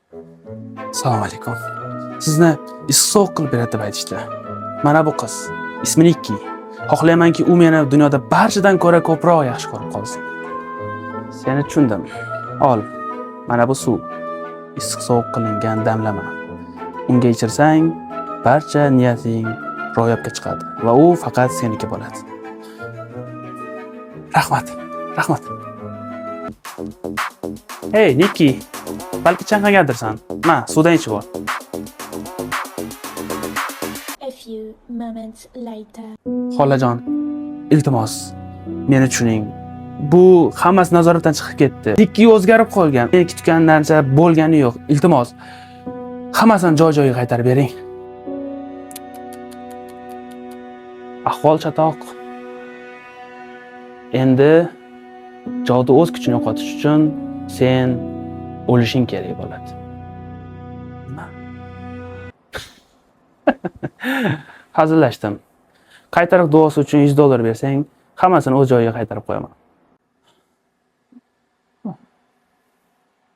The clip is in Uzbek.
Assalomu alaykum. Sizni issiq sovuq qilib beradi deb aytishdi. Mana bu qiz. Ismi Nikki. Xohlaymanki, u meni dunyoda barchadan ko'ra ko'proq yaxshi ko'rib qolsin. Seni tushundim. Ol. Mana bu suv. Issiq sovuq qilingan damlama. Unga ichirsang, barcha niyating ro'yobga chiqadi va u faqat seniki bo'ladi. Rahmat. Rahmat. Hey, Nikki. Balki chanqagandirsan. Ma, suvdan ichib ol. A few moments later. Xolajon, iltimos, meni tushuning. Bu hammasi nazoratdan chiqib ketdi. Nikki o'zgarib qolgan. Men kutgan narsa bo'lgani yo'q. Iltimos, hammasini joy-joyiga qaytarib bering. Ahvol chatoq. Endi jodi o'z kuchini yo'qotish uchun sen o'lishing kerak bo'ladi. Nima? Hazillashdim. Qaytariq duosi uchun $100 bersang, hammasini o'z joyiga qaytarib qo'yaman.